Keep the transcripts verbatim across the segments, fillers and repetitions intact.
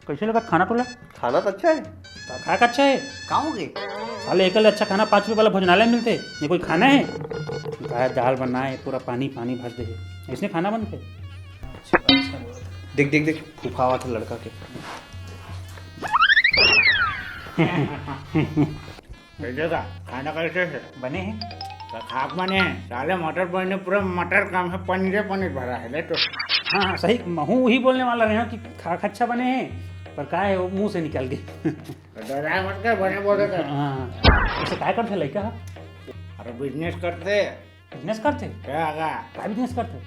कइसे लगत खाना तोला? खाना तो अच्छा है। का खाए का अच्छा है? का हो गए? साले एकर ले अच्छा खाना पाँच रुपये वाला भोजनालय में मिलथे, ये कोई खाना है? गाय दाल बनाए, पूरा पानी पानी भर दे, इसने खाना बनथे? अच्छा, अच्छा। देख, देख, देख, फूफा आवा था लड़का के। कैसे का? खाना कैसे है? बने हैं। का खाक बने हैं? साले मटर पनीर, पूरा मटर कम है, पनीरे पनीर भरा है, ले तो। हाँ, हाँ, सही, महू वही बोलने वाला रहे हूँ कि खाक अच्छा बने हैं, पर का है, वो मुंह से निकल गए। तो डरा मत कर, बने बोले कर। हाँ, हाँ। वैसे काय करथे लइका ह? अरे business करथे। Business करथे? क्या आगा? काय business करथे?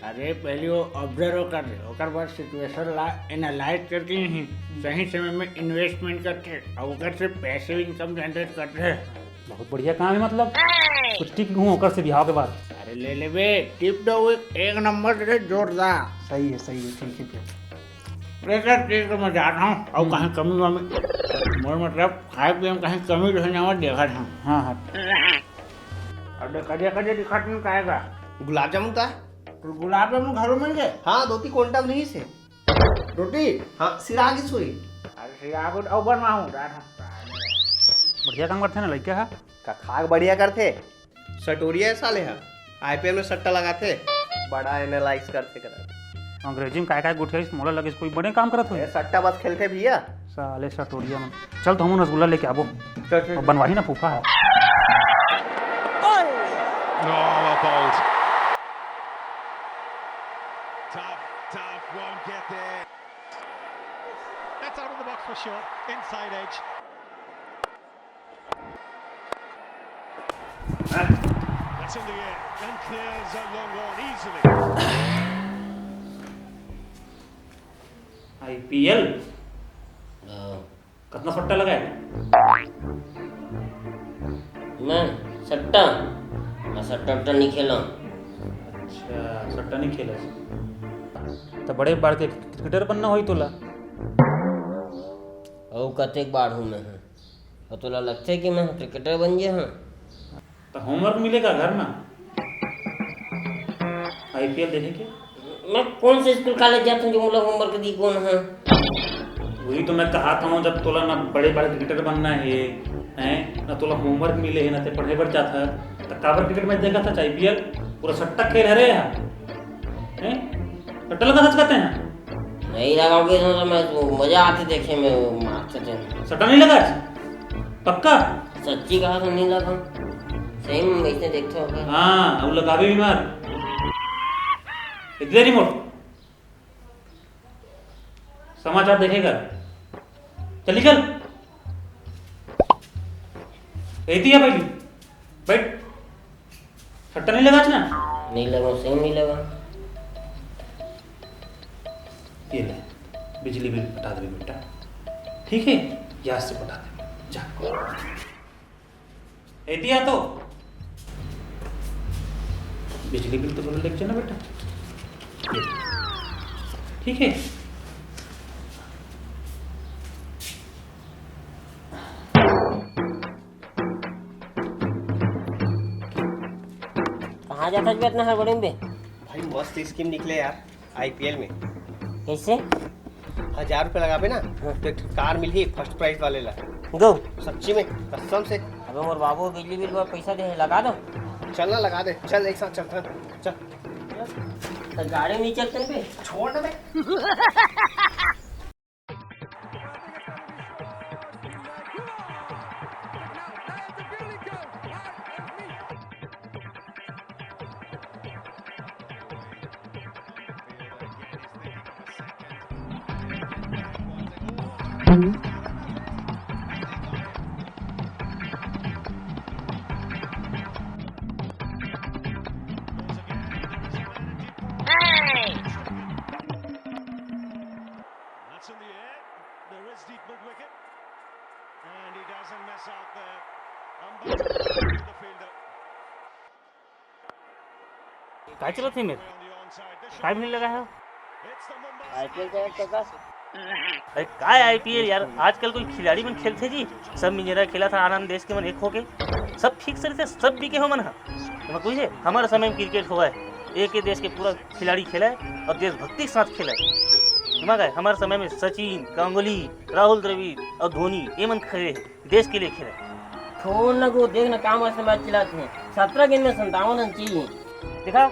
अरे पहले वो observe कर ले, ओकर बाद situation ला analyze करके ही सही समय में investment करथे और ओकर से passive income generate करथे। बहुत बढ़िया काम है, मतलब कुछ tip लूँ ओकर से बिहाव के बाद। अरे ले लेबे, tip दो एक, एक नंबर से जोरदार। सही है, सही है, ठीक है, ठीक है। बेटा ठीक है, मैं जात हूँ। और हम्म। कहीं कमी वमी, मोर मतलब खाए पिए में कहीं कमी रहे ना, मैं देखत हूँ। हाँ, हाँ। अब कदे कदे दिखत नहीं खाएगा। गुलाब जामुन का? तो गुलाब जामुन घरों मिल गए? हाँ, दो तीन कोंटा में नहीं से। रोटी? हाँ, सिरा की सुई। अरे सिरा को और बनवाऊँ, जात हूँ। बढ़िया काम करथे ना लइका ह। का खाक बढ़िया करथे? सटोरिया है साले हा, आईपीएल में सट्टा लगाथे, बड़ा एनालाइज करथे करा। अंग्रेजी में काय काय गोठियाइस, मोला लगिस कोई बड़े काम करत होही। ए, सट्टा बस खेलथे भैया। साले सटोरिया मन। चल तो हम रसगुल्ला लेके आबो। चल, चल। अब बनवाही ना फूफा ह। Oh, well bowled. Tough, tough, won't get there. That's out of the box for sure. Inside edge. That's in the air and clears a long one easily. IPL? हाँ। कतना सट्टा लगाए? मैं सट्टा? मैं सट्टा उट्टा नहीं खेला। अच्छा, सट्टा नहीं खेला। तो बड़े बाढ़ के क्रिकेटर बनना होई तोला। अउ कतेक बाढ़ हूँ मैं हूँ। अउ तोला लगथे कि मैं क्रिकेटर बन गे हूँ? तो होमवर्क मिलेगा घर में, आईपीएल देखे के। मैं कौन से स्कूल कॉलेज जाता हूँ जो मोला होमवर्क दी कौन है? वही तो मैं कहा था हूँ, जब तोला ना बड़े बड़े क्रिकेटर बनना है, हैं ना तोला होमवर्क मिले है ना ते पढ़े बर जाता है, तो काबर क्रिकेट मैच देखा था? आईपीएल पूरा सट्टा खेल है रे यार, हैं? सट्टा लगा सच कहते हैं। नहीं लगाओगे तो, तो मैं तो मजा आते देखे में वो मारते थे। सट्टा नहीं लगा आज? पक्का? सच्ची कहा तो नहीं लगा। सही में वैसे देखते हो क्या? हाँ, अब लगावे भी मार। इधर रिमोट। समाचार देखेगा। चल निकल। एती है पहली। बैठ। सट्टा नहीं लगा आज ना? नहीं लगा, सही नहीं लगा। ये ले, बिजली बिल पटा दे बेटा, ठीक है? याद से पटा दे, जा। एती आ तो, बिजली बिल तो बोलो लेके जाना बेटा, ये, ठीक है? कहाँ जाता है इतना हड़बड़ी में? भाई, मस्त स्कीम निकले यार, आईपीएल में। कैसे? हजार रुपये लगाबे ना, हाँ। तो एक ठो कार मिलही फर्स्ट प्राइज वाले ला। गो। सच्ची में, कसम से। अबे मोर बाबू बिजली बिल बर पैसा दे हे, लगा दो। चल ना, लगा दे, चल एक साथ चलता है, चल। तो गाड़ी नहीं चलते बे। छोड़ ना बे। That's in the air. There is deep mid wicket. And he doesn't miss out there. Umpire to the fielder. काय चलत हे मेर? काय भी नहीं लगा है। आईपीएल का एक टका। अरे काय आईपीएल यार, आजकल कोई खिलाड़ी मन खेलथे जी? सब मिंजरा खेलत हे, आनंद देश के मन एक होके। सब फिक्स रहिथे, सब बिके हो मन ह। ओमा कोई हे, हमर समय में क्रिकेट होवय, एक ही देश के पूरा खिलाड़ी खेलय और देशभक्ति के साथ खेलय। दिमाग है, हमारे समय में सचिन, गांगुली, राहुल द्रविड़ और धोनी, ये मन खेले, देश के लिए खेले। छोड़ ना गो, देख ना का मस्त मैच चलाते हैं। सत्रह गेंद में संतावन रन चाहिए। देखा।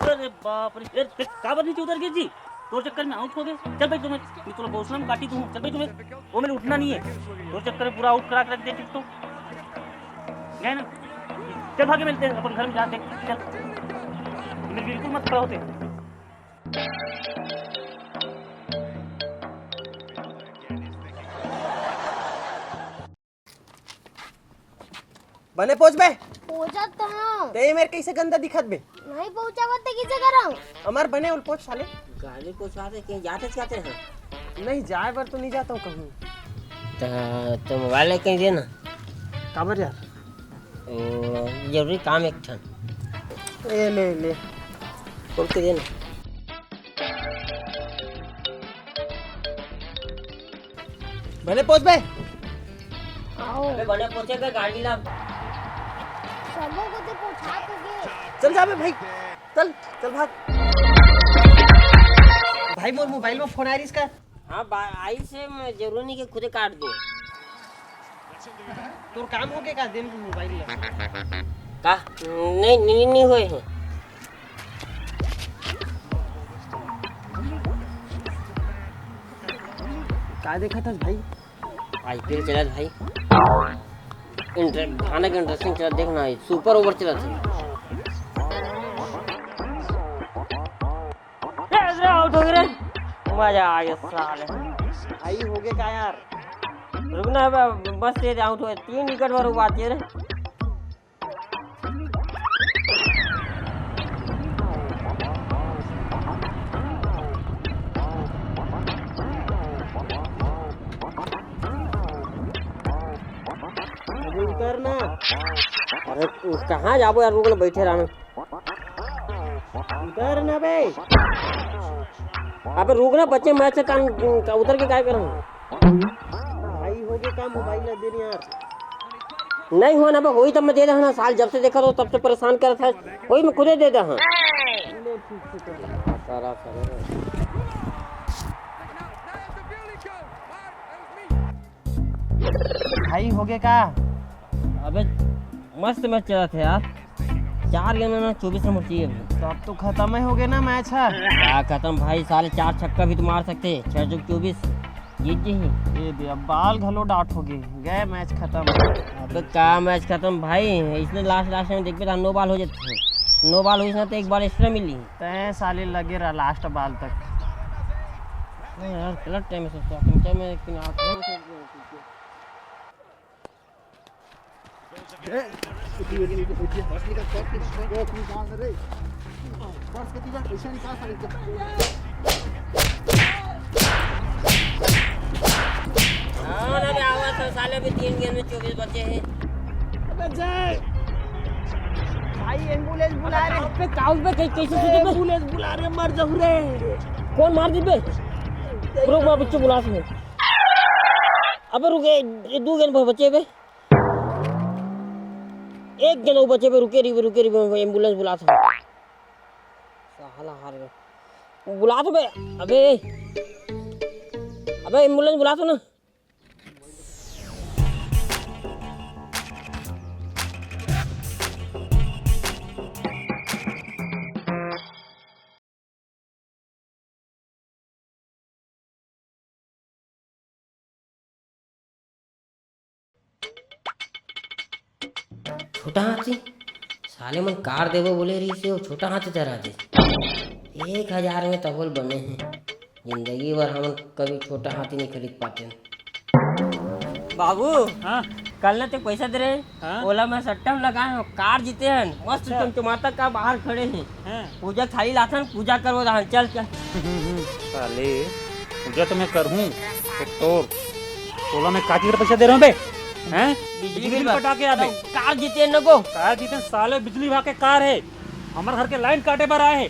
अरे बाप रे, फिर, फिर काबर नीचे उतर गए जी? तोर चक्कर में आउट हो गए। चल भाई, तुम्हें मैं तोला बौसला में काटी दूँ। चल भाई, तुम्हें वो मैंने उठना नहीं है। तोर चक्कर में पूरा आउट करा के रख दे, ठीक तो गए ना। चल भागे, मिलते हैं अपन घर में जाते। चल, मेरे बिल्कुल मत खड़ा होते। बने पोंछ बे। पोंछत तो हूँ। ते मेर कैसे गंदा दिखत बे? नहीं पोंछावत ते किसे करंव? हमार बने उल पोंछ साले। गाड़ी पोंछाते कहीं जाते जाते हैं। नहीं, जाए बर तो नहीं जाता हूँ कहूँ। तो, तो मोबाइल ले कहीं देना। काबर यार? ओ, जरूरी काम एक ठन। ए, ले, ले। खोल के देना। बने पोंछ बे। आओ। अबे बने पोंछे के गाड़ी ला। सबो को ते पोंछा तो दे। चल जा बे भाई, चल, चल भाग। भाई, मोर मोबाइल में फोन आ रही इसका। हाँ, बा-, आई से मैं जरूरी नहीं कि खुदे काट दूँ। तोर काम हो गए का दिन मोबाइल ला? का? नहीं, नहीं, नहीं हुए हैं। का देखत हस भाई? आईपीएल चलत भाई। इंटर-, भयानक इंटरेस्टिंग चलत, देखना है, सुपर ओवर चलत है। ए, रे, आउट हो गए रे। मजा आ गया साले। भाई, हो गए का यार? रुकना है बे, बस ये आउट हुए, तीन विकेट पर बात ये रे। अबे उतर ना। अरे कहाँ जाबो यार, रुक ना, बैठे रहना। उतर ना बे। अबे रुक ना, बच्चे मैच से तान, उतर के काय करूँ? भाई हो गए काम, मोबाइल ला दे यार। नहीं हो ना बे, होई तब मैं दे देना साल, जब से देखा तो तब से परेशान करत है। होई मैं खुदे दे देना। ले ठीक से कर। सारा, सारा। भाई हो गए का? अबे मस्त मैच चलत है यार, चार गेंद में चौबीस रन चाहिए अभी। तो अब तो खत्म ही हो गए ना मैच है। क्या खत्म भाई, साले चार छक्का भी तो मार सकते, छह चौक चौबीस, जीत जी ही। ये दे, अब बाल घलो डाउट हो गए, गए मैच खत्म। अबे का मैच खत्म भाई, इसने लास्ट लास्ट में देखबे तो नो बॉल हो जाते हैं, नो बॉल हुई ना तो एक बॉल एक्स्ट्रा मिली। तय साले लगे रहा लास्ट बॉल तक। नहीं यार, गलत टाइम में सोचता, तुम क्या मैं एक दिन आके हाँ, ना बे, आवा तो साले भी तीन गेंद में चौबीस बचे हैं। अबे जय। भाई, एम्बुलेंस बुला रहे। अबे, काउंट पे कहीं, कैसे सुते बे? एम्बुलेंस बुला रहे, मर जाऊँ रे। कौन मार दी बे? रुक, मैं बच्चे बुला सुने। अबे रुक, ये, ये दो गेंद बचे बे। एक गेंद वो बचे बे, रुके रही, रुके रही, एम्बुलेंस बुला सुने। साला हार गए। बुला तो बे। अबे, अबे एम्बुलेंस बुला तो ना। छोटा हाथी, साले मन कार देबो बोले रहिस हे, वो छोटा हाथी धरा दे। एक हजार में तबो ले बने हे, जिंदगी भर हमन कभी छोटा हाथी नहीं खरीद पाते। बाबू, हाँ? कल ना ते पैसा दे रहे, हाँ? ओला मैं सट्टा में लगाए हूँ, कार जीते हन, मस्त अच्छा। चमचमाता कार बाहर खड़े हे। हाँ। पूजा थाली लाथन, पूजा करबो दाहन, चल, चल। साले, पूजा तो मैं करहूँ, तो तोर, तोला मैं काची कर पैसा दे रहा हूँ बे? हैं? बिजली बिजली बिल पटा के आबे। तो कार जीते न गो। कार जीते साले, बिजली विभाग के कार है, हमारे घर के लाइन काटे बर आए हैं।